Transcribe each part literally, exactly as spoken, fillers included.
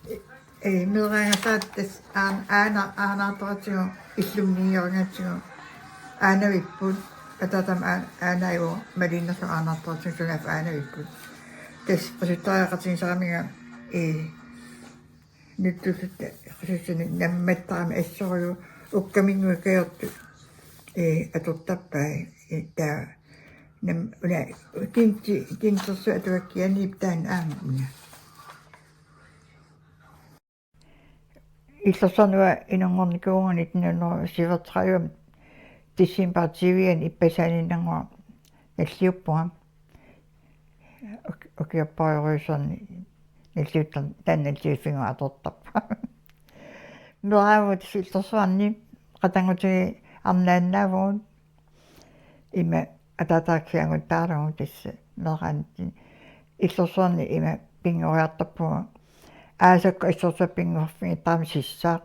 Ee, meeraagassaat tassa aan-, aana-, aanaartoratsigu illummiiorigatsigu aanavipput, ataatama aan-, aanaajuvoq Malinnarlu aanaartoratsigu sunaaffa aanavipput. Tassa qisuttariaqatigisaramiga, ee, nutsulluta qisussani nammattarami assorujuk ukkaminnguit kajortut, ee, atortarpai, ee, taava nam-, una kinti-, kintersuut atuakkianiippoq taanna aamma una. Illorsuarni uanga inunngornikuuvunga nitten hundrede syvogtredive december tyve-ani ippassaaninngua nalliuppunga. Uk-, ukiorpassuarni nalliuttar-, taanna nalliuffinnguaq atortarpoq. Meeraavugut tassa Illorsuarni qatanngutigiit arnaannaavugut. Ima ataataga kisianni angutaaralugu tassa meeraanitsinni. Illorsuarni ima pinngoriartorpugut. Aasakkut assorsuaq pinngorfigittaramik sissaaq.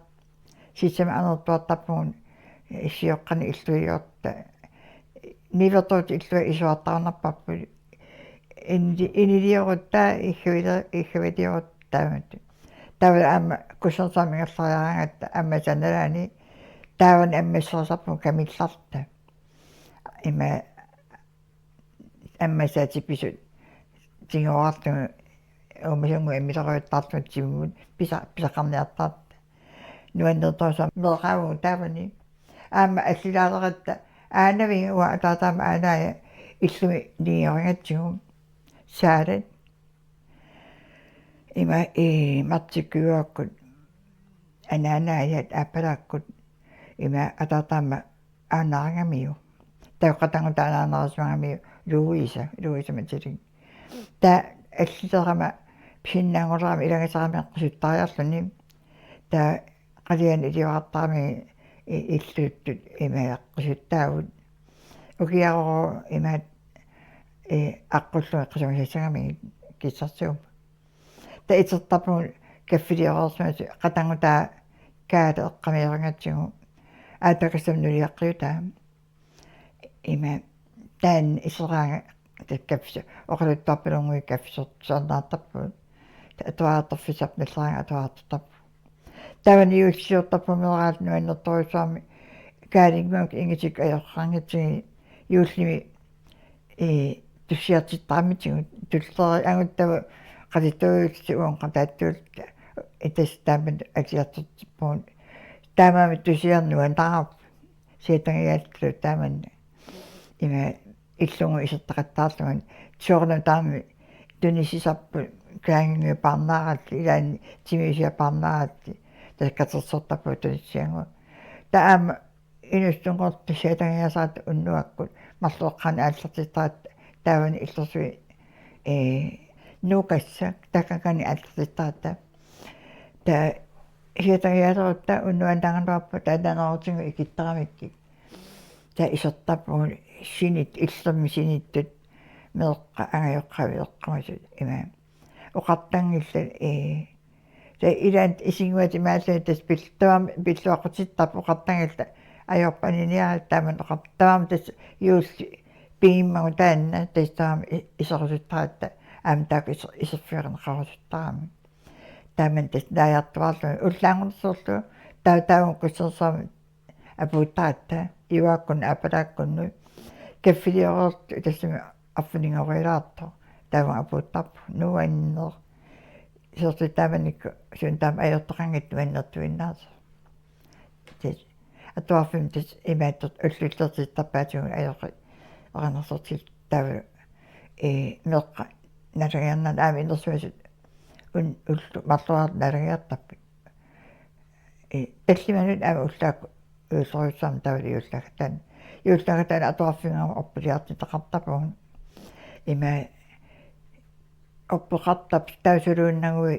Sissami anertuartarpugut, ee, sioqqanik illuiorta. Nivertuut illua isuartarunarparput. Inili-, iniliorutta iggavili-, iggaviliorutta taamatut. Taava aamma kusanarsuarmik ingerlariaraangatta aamma sanalani taavani ammassaasarpugut kamillarta. Ima ammassaat tipisut tigoorarlugit uumasunnguit ammilerujuttaarlugit timmut pisa-, pisaqarniartartut. Nuannertorsuarmik meeraavugut taavani. Aamma allilaaleratta aanaviga uanga ataatama aanaaja illumi nigiorigatsigu saalat. Ima, ee, martikkiuakkut anaanaajat aappalaakkut ima ataatama aanaarigamiuk. Taava qatanngutaa anaanarisimagamiuk Louise, Louise Mathilde. Taava allilerama pisinnaanngulerama ilagisarama qisuttariarluni. Taava qaliani iliorartarami i-, illuttut ima qisuttaagut. Ukiarorujuk ima, ee, aqqullugit qisugassassagamigit kissarsuup. Taava itertarpugut kaffiliorsimasup qatanngutaa Kaata eqqamiiorigatsigu. Aatakkassamut nuliaqqiutaa. Ima taanna iseraangat tassa kaffi-, oqaluttuarpalunngui kaffisor-, -sornaartarpugut. Taava atuariartorfissarput nalleraangat atuariartortarpugut. Taavani juullisiortarpugut meeraalluta nuannertorujussuarmik Kaalinngooq ingitik ajoqerngitsigit juullimi, ee, tussiartittaramitigut tulleriit anguttavut qatituujuullutik uunga qataattuulluta tassa taama alliartortippugut. Taamaammat tussiarneq nuannaarpoq. Siatangiaallu taamanna. Ima illugu isertaqattaarlunga. Soorunami taama tunisisarput kaanginnguit paarnaarallit, ilaanni timiusiat paarnaarallit. Tassa katersortarpugut tunisiannguit. Taava aamma inuusuttunngorluta siatangiaasaratta unnuakkut marluk eqqaani aallartittaratta taavani illorsuit, ee, nuukassak taakani aallartittaratta. Taava siatangiaalerutta unnuannanngorluarput taava nanerutigut ikittaramikkik. Taava isertarpugut sinit-, illermi sinittut meeqqat angajoqqaavi eqqumasut ima. Oqartanngillat, ee, taava ilaanni isinnguatit imaalluni tassa pil-, tamarmik pilluaqqutittarput oqartanngillat ajorput aniniarlugu taama oqarput tamarmik tassa juulli pigimmagu taanna tassa tamarmik i-, iserusuttaratta aamma taakku iser-, iserfigerineqarusuttarami. Taamani tassa naajartuaarluni ullaanngornersorlu taava taavunga kusanarsuarmik apuuttaratta iuaakkunnut aappalaakkunnut kaffiliorluta tassami arfininngorilaartoq taavunga apuuttarpugut nuanneq. Soorlu taamanikkut suut taama ajortoqanngitsut nuannertuinnaasoq. Tassa atuarfimmi tassa imaattoq ullullertittarpaatigut ajoqi-, oqarnersortilluta taava, ee, meeqqat nalagiarnani aamma inersimasut un-, ullut marloriarlutik nalagiartarput. Ee, tallimanut aamma ullaakkut ullorissarmi taavalu juullagatta. Juullagatta atuarfinnguamik orpiliartitaqartarpugut. Ima orpeqartarput taava suluinnagui,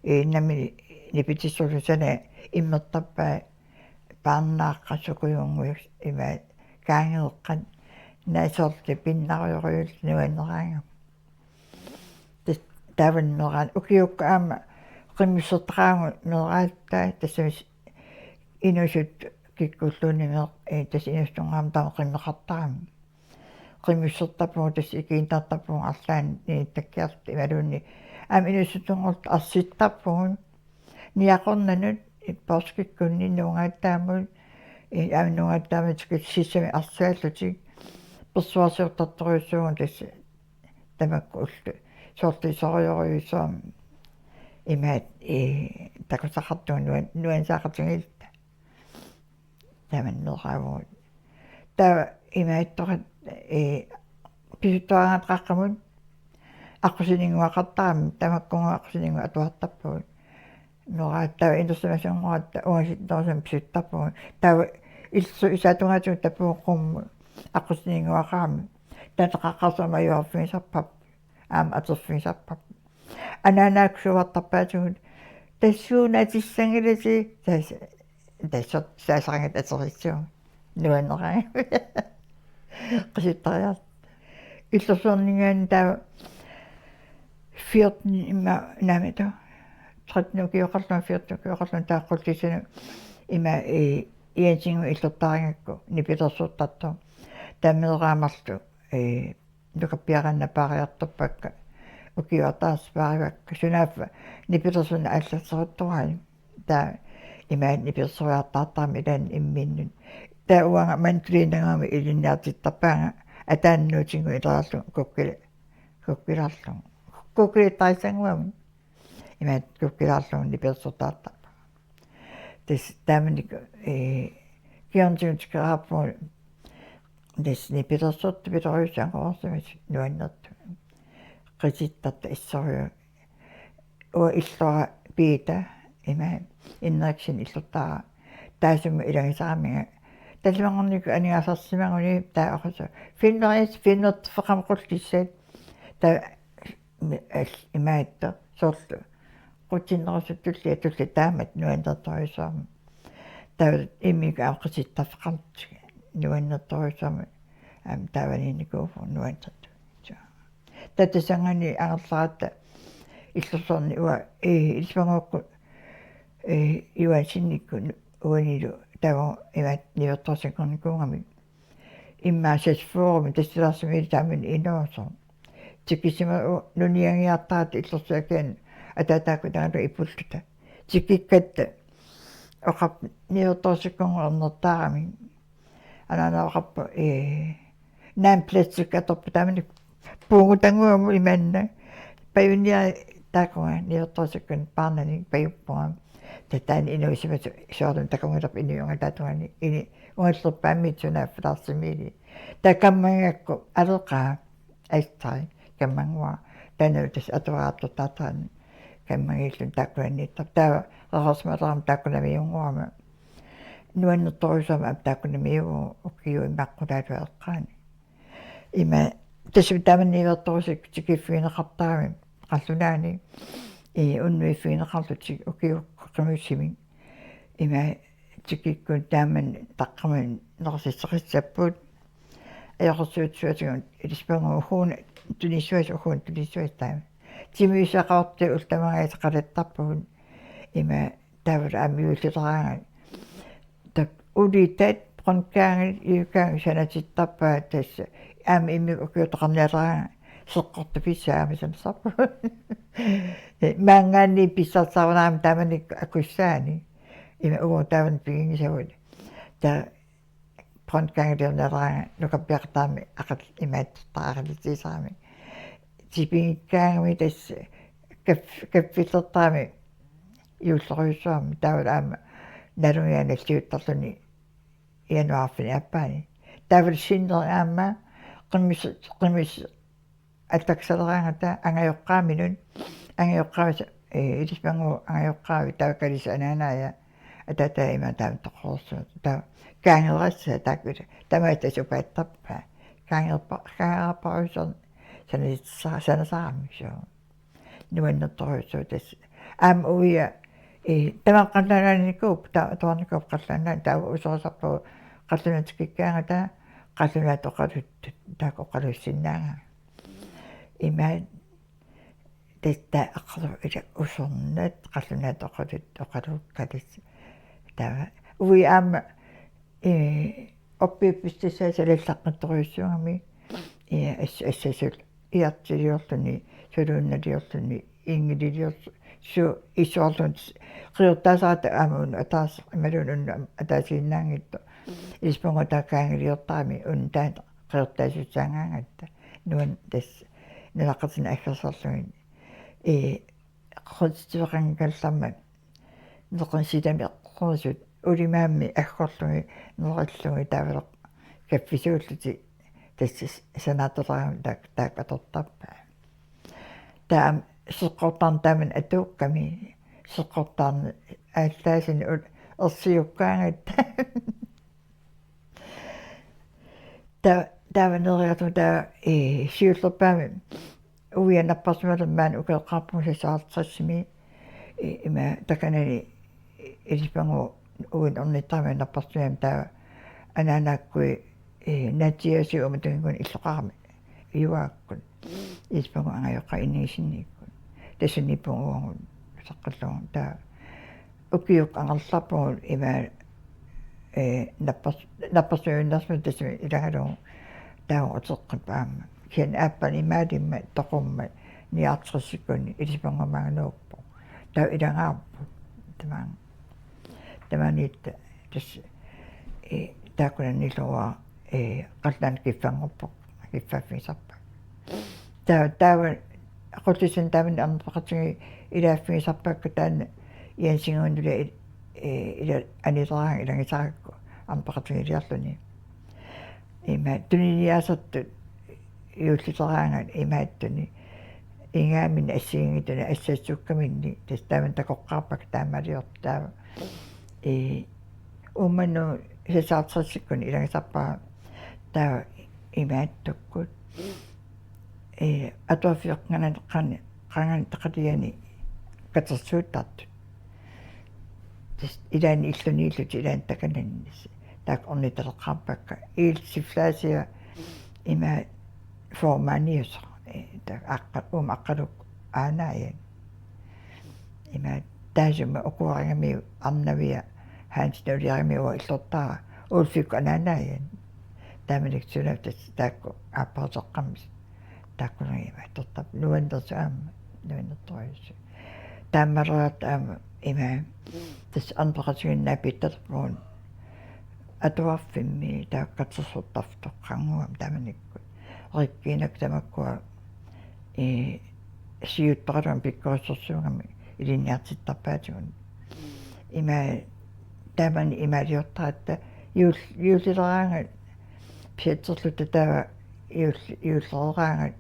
ee, nammineq nipitissorlu sanaat immertarpai paarnaaqqat sukujunnguit ima kaangeeqqat nasorli pinnarujorujuullutik nuanneraangama. Tas-, taavani meeraaneq ukiukkut aamma qimussertaqaagut meeraalluta tassami s-, inuusuttut kikkulluunniit meeq-, ee, tassa inuusuttunngormat taama qimeqartarami. Qimussertarpugut tassa ikiinnartarpugut arlaannik inittakkiarluta imaluunniit aamma inuusuttunngorluta arsittarpugut. Niaqornanut poorskikkunni Nuugaattaamut, i-, aamma Nuugaattaamut tikississamik arsaallutik persuarsiortartorujussuuvugut tassa tamakku ullut. Soorlu isorujorujussuarmik imaat, i-, takusaqartugut nuan-, nuannisaqartigilatta. Tamanna meeraavugut. Taava imaattoqarpoq, ee, pisuttuaraangat qaqqamut aqqusininnguaqartarami, tamakkununnga aqqusininnguaq atuartarpagut. Meeraat taava inersimasunngorpat ungasitsinnerusunik pisuttarpugut. Taava ilsu isaatungaatigut tapugut qummut aqqusininnguaqarami. Taava qaqqarsuarmik ajuarfigisarparput. Aamma atorfigisarparput. Anaanaakkut suuartarpaatigut: Tassuuna atissanngilasi? Tass-, tassa saasaqanngitsoq aterissuunga. Nuannerami. Qisuttariarlugu. Illorsuarninngaanniit taava fjorten ima naamik taava. Tretten ukioqarlunga, fjorten ukioqarlunga taava Qullissanut ima, ee, Jensinnguit illortaarigakku nipilersortartoq. Taava meeraamarlu, ee, nukappiaraannaq paariartorpakka, ukiuartaarsipaarivakka, sunaaffa nipilersorneq aallarteruttoraajuk. Taava imaat nipilersoriartaartarami ilaanni imminnut. Taava uanga mantuliinnanguami ilinniartittarpaanga ataanut nuutinnguit ileriarlugu kukkila-, kukkilaarlugu. Kukkilittarisannguamik. Imaat kukkilaarlugu nipilersortaartarpunga. Tassa taamanikkut, ee, kingornatigut tikeraarpugut tassa nipilersortut pilerujussuanngorsimasut nuannertut. Qisittartut assorujuk. Uanga illora Piita, ima Inneriksen illortaara, taassuma ilagisaramiga. Tallimanngornikkut aningaasarsimaguni taava oqartoq: Finneris-, finnerfeqarmat Qullissat. Taava mi-, al-, imaattoq, soorlu qutsinnerusuttut tulliat, tulliat taamatut nuannertorujussuarmik. Taava immikkut aamma qisittarfeqarlutik nuannertorujussuarmik. Aamma taavaniinnikuuvugut nuannertut. Taava tassanngaanniit angerlaratta illorsuarni uanga, ee, ilisimagukkut, ee, Johansennikkut uanilu taava imaat niuertorusunnguunikuugamik. Immaqa seksogfyrremi tassalaarsumiilli taamani inuusoq. Tikissimavoq u-, nuniangiartartut illorsuit akanni ataataakkut taanna ipulluta. Tikikkatta oqarpoq niuertorusukkunngooq ernertaarami. Anaana oqarpoq, ee, naamik plastik atorpoq taamani puugutannguamut imanna. Pajunniarit taakunga niuertorusukkunni paarnanik pajuppunga. Taava taanna inuusimasut soorunami takunngilarput inuit ungataatungaani, ini ungallerpaammiit sunaaffa taarsumiilli. Taava kammagigakkut aleqaa Astrid, kammannguara. Taanna tassa atuariartortaartarami kammagiilluni taakkunaniittarput. Taava reqarsimalerama taakkunamiunngorama. Nuannertorujussuarmik aamma taakkunamiuuvugut ukiut imaaqqutaa eqqaani. Ima, tassami taamani niuertorusukkut tikiffigineqartarami qallunaani, ee, unnuiffigineqarlutik ukiukkut qimussimik. Ima tikikkuni taamani taqqamani nerisasseqassapput. Ajoqersuutsuatigut ilisimaguugut uhuuna tunissavasi, uhuuna tunissavasi taama. Timiusaqaartut ullut tamangajaasa qalattarpagut. Ima taavalu aamma juullileraangat. Taava ulitat, brøndgangit, juullgangit sanatittarpaat tassa. Aamma immikkut ukiortoqarnialeraangat seqqortup pissaa aamma sanasarpagut. Maanngaanniit pissarsiarunarami taamanikkut akussaani. Ima uagut taavani piginngisagut. Taava brøndgangiliornialeraangat nukappiartaami aqal-, imaattortaa aqalitigisarami. Tipigikkaangami tassa kaf-, kaffillertarami juullerujussuarmik taavalu aamma nalunnginnami nalliuttarluni januaarip aappaani. Taavalu sinneri aamma qimis-, qimis-, attaksaleraangata angajoqqaaminut, angajoqqaavisa, ee, ilisimaguugut angajoqqaavik, taava kalisi anaanaaja, ataataa ima taama toqoreersuuvoq. Taava kaangerassaa taakku, tamaasa tassa upaattarpaa. Kaangerpa-, kaangerapparujussuarnik sanatitsa-, sanasarami suu. Nuannertorujussuuvoq tassa. Aamma uia, ee, tamanna qallunaanikuuvoq, ta-, atuarnikuuvoq qallunaat, taava usorisarpagut qallunaat tikikkaangata qallunaatut oqaluttut, taakku oqalussinnaagami. Imaat tassa aqqalu ila usornat qallunaatut oqaluttut oqaluukkatit. Taava uia aamma, ee, orpiuppissutissai salallaqqittorujussuugami, ee, as-, assasut iartiliorluni, suluunnaliorluni, inngililiorlu-, Suu, issuarluunniit qiortaasarata aamma una ataaseq imaluunniit una ataasiinnaanngitsoq. Ilissi pangua taakkaangiliortarami una taanna qiortaassutissaagaangatta. Nuan tassa nalaqqatini aggersarlugit. Ee, qultiveqanngikkallarmat neqinsitamik eqqorisut ulimaammi aggorlugit neqillugit taavalu kaffisuullutik tassa sanaartulaarami taak-, taakku atortarpai. Taava seqqortarneq taamani atuukkami, seqqortarneq aallaasini ul-, ersiukkaangatta. Ta-, taava nereertuma taava, ee, siullerpaamik uia napparsimalermat ukeqqaarpunga seksoghalvtredsimi, ee, ima takanani Ilissi pangua uinnaq ornittarami napparsimagami taava anaanaakkui, ee, Natiasi uuma tungikkuni illoqarami. Iuaakkut. Ilissi pangua angajoqqaat inigisinnikuupput. Tassani punguagut saqqillugu taava ukiukkut angerlarpugut ima, ee, nappers-, nappersuinnarsimavoq tassami ilagalugu taava uteqqippaamma. Kisianni aappani imaalimmat toqummat nioghalvtredsikkunni Ilissi pangua maanga nuuppoq. Taava ilagaarput. Tamaan. Tamaaniitta tassa, ee, taakkunanilu uanga, ee, qallunaanut kiffanngorpara, kiffaaffigisarpara. Taava, taava qullissani taamani amerlaqatigiit ilaaffigisarpakka taanna Jensinnguup nulia il-, ee, ila-, anileraangat ilagisarakku amerlaqatigiiliorluni. Ima tuniniaasertut juullileraangat imaattuni. Ingaamminni assigiinngitsuni assassukkaminni tassa taamani takoqqaarpakka taamaaliortoq taava. Ee, uumannut seksoghalvtredsikkunni ilagisarpara taava imaattukkut. Ee, atuarfiup qangan-, qangan-, qanganitaqatiani katersuuttartut. Tassa ilaanni illuniillutik ilaanni takananni. Taakku ornittaleqqaarpakka. Iillit siffilaasia ima formaaniusoq. Ee, taava aqqa-, uuma Aqqalukkut aanaajat. Ima taassuma ukuarigamiuk arnavia Hansinik uliarigamiuk uanga illortara Ulfikkut anaanaajat. Taamanikkut suna tassa taakku aappaateqqammis. Taakkununnga ima atortarput nuannersut aamma, nuannertorujussuit. Taamaaleriarluta aamma ima tassa amerlaqatigiinni naapittarpugut atuarfimmi taava katersortarfik toqqaannguamik taamanikkut. Rikkiinak tamakkua, ee, siuttoqalunga pikkorissorsuugami ilinniartittarpaatigut. Ima taamani imaaliortaratta juul-, juullileraangat piatserluta taava juul-, juullileraangat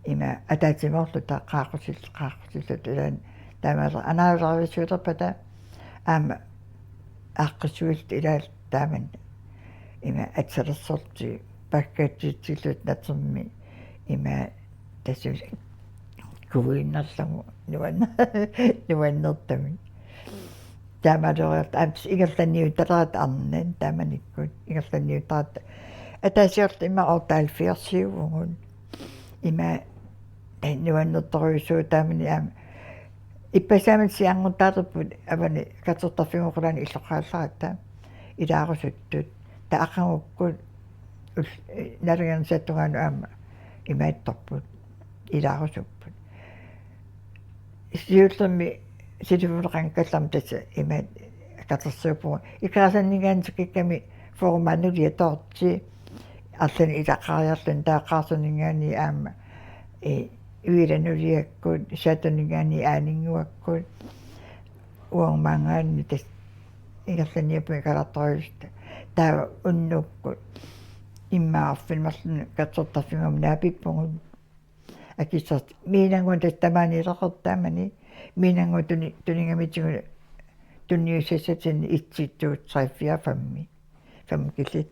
ima ataatsimoorluta qaaqqusil-, qaaqqusilluta ilaanni taamaalera anaaverivissuulerpata aamma aaqqissuilluta ilaat taamani ima atsalersorti pakkatsitsilluta natermi ima tassa kuiinnarlugu nuann-, nuannertamik. Taamaaleriarluta aamma ingerlanniuttaratta arnat taamanikkut ingerlanniuttaratta. Ataasiarluta ima otteoghalvfjerdsiuvugut. Ima nuannertorujussuuvoq taamani aamma ippassaammat sianngortaalerput avani katersortarfiup qulaani illoqarallaratta ilaarusuttut. Taava aqagukkut ul-, nalingani satungaanut aamma imaattorput ilaarusupput. Siullermik telefoneqanngikkallarmat tassa ima katersuuppugut. Ikerasanninngaanniit tikikkami formaat nulia toorti arlaannik ilaqariarluni taava Qaarsuninngaanniit aamma, ee, Uilanuliakkut, Saatuninngaanniit Aaninnguakkut, uangaanngaanniit tassa ingerlanniarpunga ikalartorujussuuvoq. Taava unnukkut immaqa arfineq-marlunut katersortarfinnguamik naapippugut. Akissarsi-, Miinannguaq tassa tamaaniileqertarami. Miinannguaq tuni-, tunigamitigut tunniussassatsinnut et, to, tre, fire, fem. Fem killit.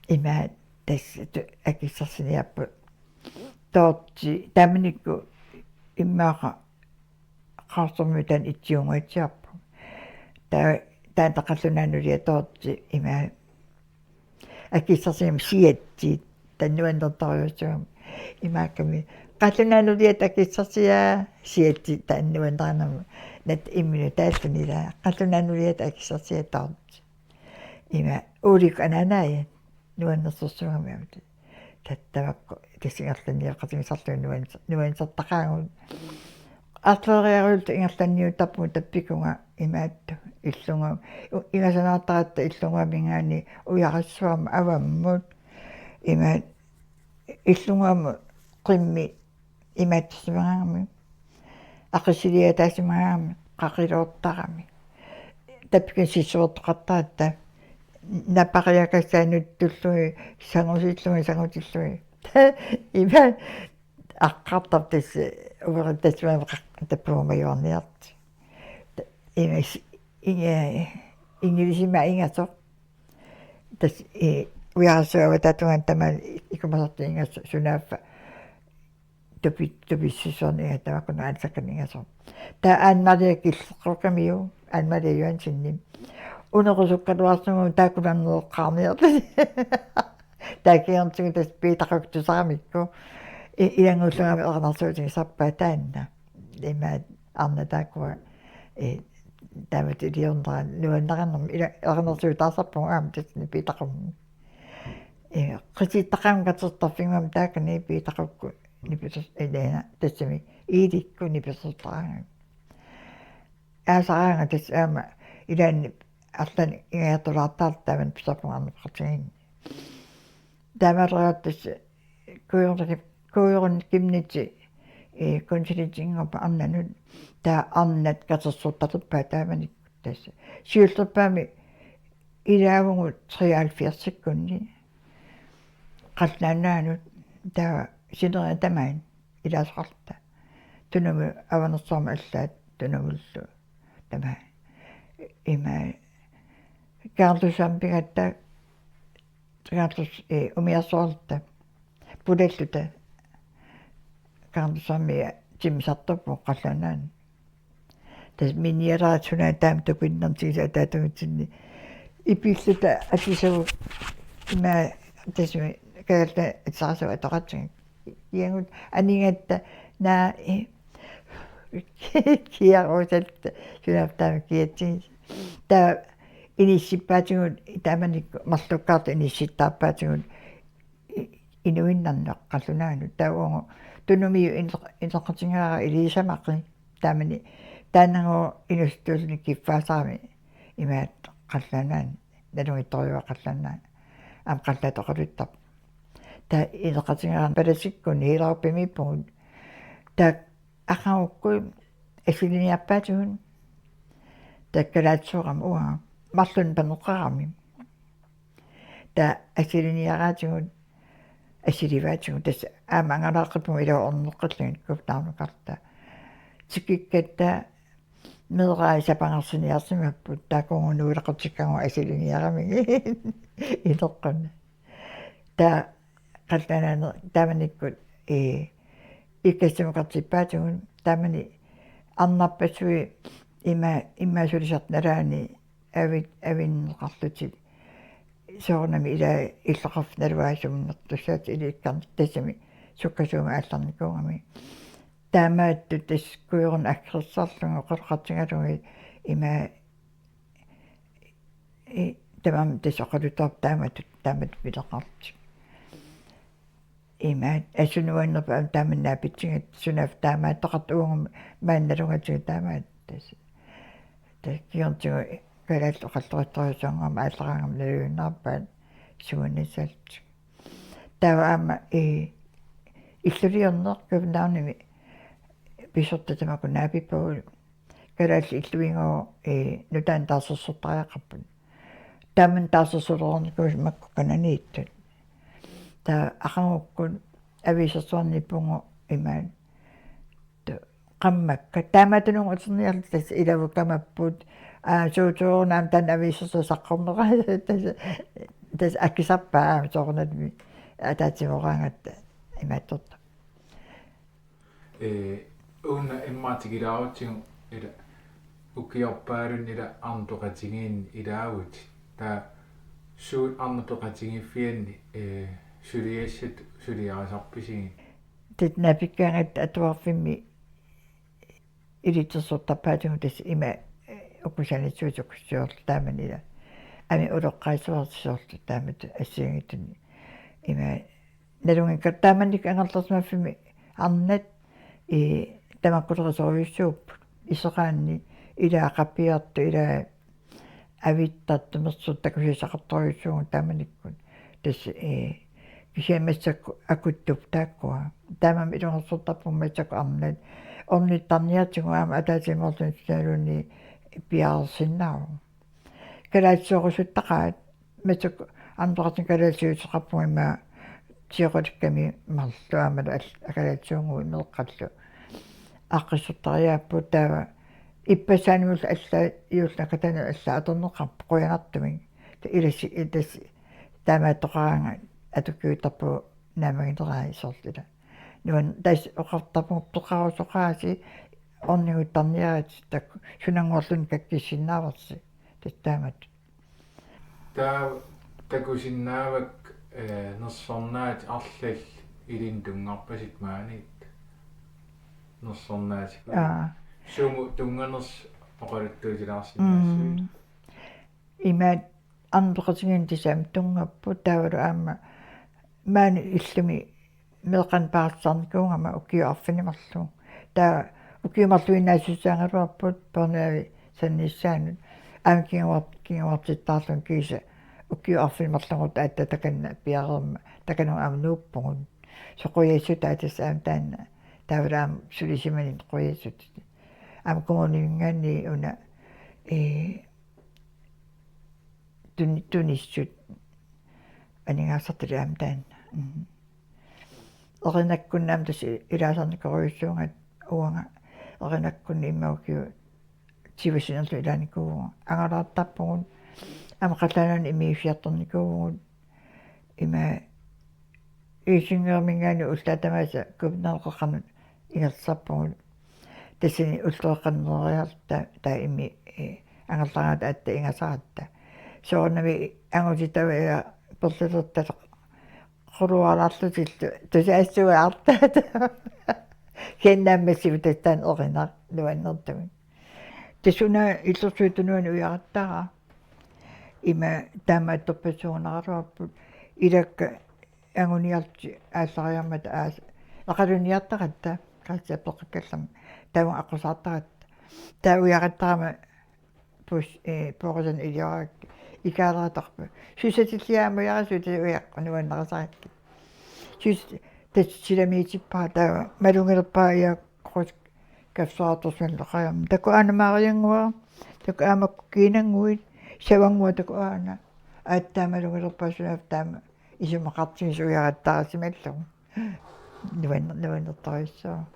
Ima tassa tu-, akissarsiniarput. Toorti taamanikkut immaqa Qaarsumi taanna etsiunnguatsiarpoq. Taava, taanna qallunaat nulia toorti ima akissarsigamik siatsit, taanna nuannertorujussuugami. Imaakkami qallunaat nuliat akissarsiaa siatsit taanna nuanneraangami. Natta imminut taalluni ilaa qallunaat nuliat akissarsiaa toorti. Ima uulikkut anaanaajat nuannersorsuugami aamma. Taava tamakku tassa ingerlanniaqatigisarlugit nuan-, nuannersortaqaagut. Arleriarulluta ingerlanniuttarpunga tappikunga imaattoq illunga. U-, ingasanaartaratta illungamingaani ujarassuarmut avammut. Imaat illungaamut qimmi imaattorsimagaangami. Aqisiliataasimagaangami qaqiloortarami. Tappikunga sissuertoqartaratta. Napariakassaanut tullugit sangusillugit sangusillugit. Imaat aqqartarput tassa uerit tassuma qa-, tappumajuarniarti. Imas-, inge-, ingilisima ingasoq. Tassa, eh, ujarassuaq avataatungaani tamaani ikumasartuni ingasoq sunaaffa tupi-, tupissusiorneq ingasoq tamakkununnga aalisakkanik ingasoq. Taava Anne Marie killeqqukkamiuk, Anne Marie Johansenip. Unequsukkaluarsugu taakkunanngoqqaarniartut. Taava kingornatigut tassa Piitaqukkusaramikku. I-, ilanngullugami erinarsuutigisarpaat taanna. Imaat arnat taakkua, eh, taamatut iliornera nuannarinermik ila-, erinarsuutaasarpunga aamma tassani Piitaqummi. Eh, qitittaqaanga katersorfinnguamik taakkuni Piitaqukkut nipiser-, ilaana tassami Iilikkut nipisersortaraangat. Aasaraangat tassa aamma ilaanni arlaannik ingajartulaartarluta taamani pisarpunga arnat peqatigiinni. Taamaaleraat tassa Kuujorunnik, Kuujorunnik Kimnitsi, eh, konsulentinngorpoq arnanut. Taava arnat katersortalerpaat taamanikkut tassa. Siullerpaamik ilaavugut treoghalvfjerdsikkunni. Qallunaat Nunaannut taava sineriak tamaat ilaasoqarluta. Tunumut Avanersuarmut allaat Tunumullu tamaat. Ima Carlossuarmut pigatta Carlos, eh, umiarsuarluta. Pulalluta. Carlossuarmia timmisartorpugut Qallunaat Nunaanni. Tassa miniaraat sunaana taama tupinnartigisoq ataatungaatsinni. Ipilluta atisavut ima tassami Kalaallit Atisarasagut atoqatigiit. Kiagut anigatta naa i-, kiarusatta sunaaffa taama kiatsigit. Taava inissippaatigut taamanikkut marlukkaartut inissittaarpaatigut i-, inuinnarnik Qallunaanut. Taava uagut Tunumiut ine-, ineqatigaara ilisamaqi. Taamani taannagooq inuusuttuulluni kiffaasarami imaattoq Qallunaat Nunaanni, nalunngitsorujuuvoq Qallunaat Nunaat. Aamma Qallunaatut oqaluttarpoq. Taava ineqatigaara palasikkunni Hellerupimiippugut. Taava aqagukkut assiliniarpaatigut. Taava kalaallisuugami uanga. Marlunnik paneqarami. Taava assiliniaraatigut, assilivaatigut, tassa aamma angalaaqqippugut ilaa orneqqillugit Københavnikkut. Tikikkatta meerai sapangarsiniarsimapput, taakkununnga nuileqatikkagut assiliniaramigit ineqqunnaq. Taava Qallunaat Nunaanni taamanikkut, eh, ikkassimukartippaatigut, taamani arnarpassuit ima, ima sulisartut nalaani avit-, avinneqarlutik soorunami ilaa illoqarfik naluara sumiinnertussaat ilikkarneq tassami sukkasuumik aallarnikuugami. Taamaattut tassa Kuujorunnik aggersarlugit oqaloqatigalugit ima i-, tamarmik tassa oqaluttuarput taamatut, taamatut pileqarlutik. Ima, assut nuannerpoq aamma taamani naapitsigatta sunaaffa taamaattoqartoq uagut maani nalugatigut taamaattut. Tassa kingornatigut kalaallit oqaluttuartorujussuanngormat aallaraangama naluinnarpaat suunissallutik. Taava aamma, eh, illuliorneq Københavnimi pisortat tamakku naapippagut. Kalaallit illugooq, eh, nutaanik taarsersortariaqarput. Taamani taarsersulereernikuupput makku kananiittut. Taava aqagukkut aviisersuarniippugut imaattoq qammakkat. Taamaattununnga uterniarluta tassa ilavut kamapput. Aa, suut soorunami taanna aviisersuaq saqqummeqaat. Tassa, tassa akisarpaat aamma soorunami ataatsimooraangatta imaattortoq. Ee, una immaqa tikilaarutsigu ila ukiorpaalunni ila arnat peqatigiinni ilaavutit. Taava suut arnat peqatigiiffianni, ee, suliassat suliarisarpisigit? Tassa naapikkaangatta atuarfimmi ilitsersortarpaatigut tassa ima, ee, uku sanassuit sukkasuumik taamani ila. Aamma uloqqaassuartisoorlu taamatut assigiinngitsunik. Ima nalunngikkaluartoq taamanikkut angerlarsimaffimmi arnat, ee, tamakkulerisoriussuupput. Iseqaanni ilaa qapiartut ilaa avittartut mersut takusissaqartorujussuugut taamanikkut. Tassa, ee, kisianni massakkut akuttup taakkua. Taamaammat ilungersortarpunga massakkut arnat. Ornittarniartigut aamma ataatsimoorluni sunaluunniit piareersinnaavoq. Kalaallisorusuttaqaat, massakkut antoqartin kalaallisuuteqarpunga immaqa sioqatikkami marluk aammalu al-, kalaallisuunnguit meeqqallu aaqqissortariaapput taava ippassaanilu allaat juullip nakatanut allaat atorneqarput qujanartumik. Ta ilassi-, ilassi-, taamaattoqaraangat atukkiuttarpugut naammaginerai soorlu ila. Nuan tassa oqartarpunga peqarusoqaasi orniguttarniaritsi taakku sunannguarluunniit kakkissinnaavarsi. Tassa taamatut. Taava takusinnaavakka, ee, nersornaatit arlallit ilinnut tunngarpasippoq maaniittoq. Nersornaatikut. Aa. Sumut tunnganersoq oqaluttuutilaarsinnaassavit? Mm. Imaat antoqatigiinni tassa aamma tunngapput taavalu aamma maani illumi meeqqanik paarlaarnikuugama ukiut arfineq-marluk. Taava ukiut marluinnaasussagaluarput børnehavi saniatigut. Aamma kinguar-, kinguartittaarlunga kiisa ukiut arfineq-marlunnguit aatsaat takanna piareermat takanunga aamma nuuppugut. Soorlu qujassutaat tassa aamma taanna. Taavalu aamma sulisimaneq qujassutut. Aamma kommuniminngaanniit una, ee, tuni-, tunissut aningaasartalik aamma taanna. Mm. Erinakkunni aamma tassa ilaasarnikorujussuugatta uanga erinakkunni immaqa ukiut siusinnerlu ilaanikuuvugut. Angalaartarpugut aamma Qallunaanut immiussiartornikuuvugut. Ima Helsingøriminngaanniit ullaaq tamaasa Københavneqarnut ingerlasarpugut. Tassani ulloqeqqanut neriarluta taava immi, ee, angerlaraatta aatsaat ingasaratta. Soorunami angutitavia perlilertaleq quluaraarlutillu tusaassuaartaat. Kennammassivu tassa taanna erinaq nuannertumik. Tassa una Illersuisup Tunuani ujarattara. Ima taamaattorpassuunaraluarput ilakka anguniarlutik aallariarmata aas-, aqalunniartaratta, Christian peqqikkallarmat, taavunga aqqusaartaratta. Taava ujarattarama pus-, ee, puurisanut iliorakkit, ikaaleqattaarput. Susatilliaamujarasu tassa ujaqqat nuannarisarakkit. Sus-, tassa silamiitippara taava, malugilerpara iakkoqus kafsuartorsuanloqariarmat. Takuuk aana Mariannguaq, takuuk aamma Kiinannguit, Savannguaq takuuk aana. Aatsaat malugilerpara sunaaffa taama isumaqartigisoq ujarattarassimallugu. Nuan-, nuannertorujussuuvoq.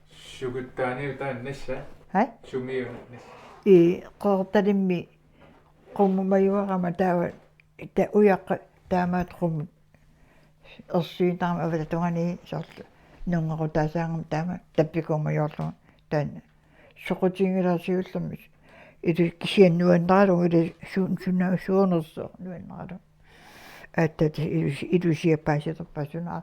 Sukuttaaniu taanna nassaa? Haj? Sumiu nassaa? Ii, Qeqertalimmi qummut majuarama taava, ta-, ujaqqat taamaattoq qummut ersiinnarami avataata tungaani soorlu nunngerutaasaangama taama tappikuumajuarlugu taanna. Soqutiginngilara siullermik. Ilu-, kisianni nuannaralugu ilu su-, suna-, suunersoq nuannaralugu. Aatsaat ilusi-, ilusiapaasilerpara suna.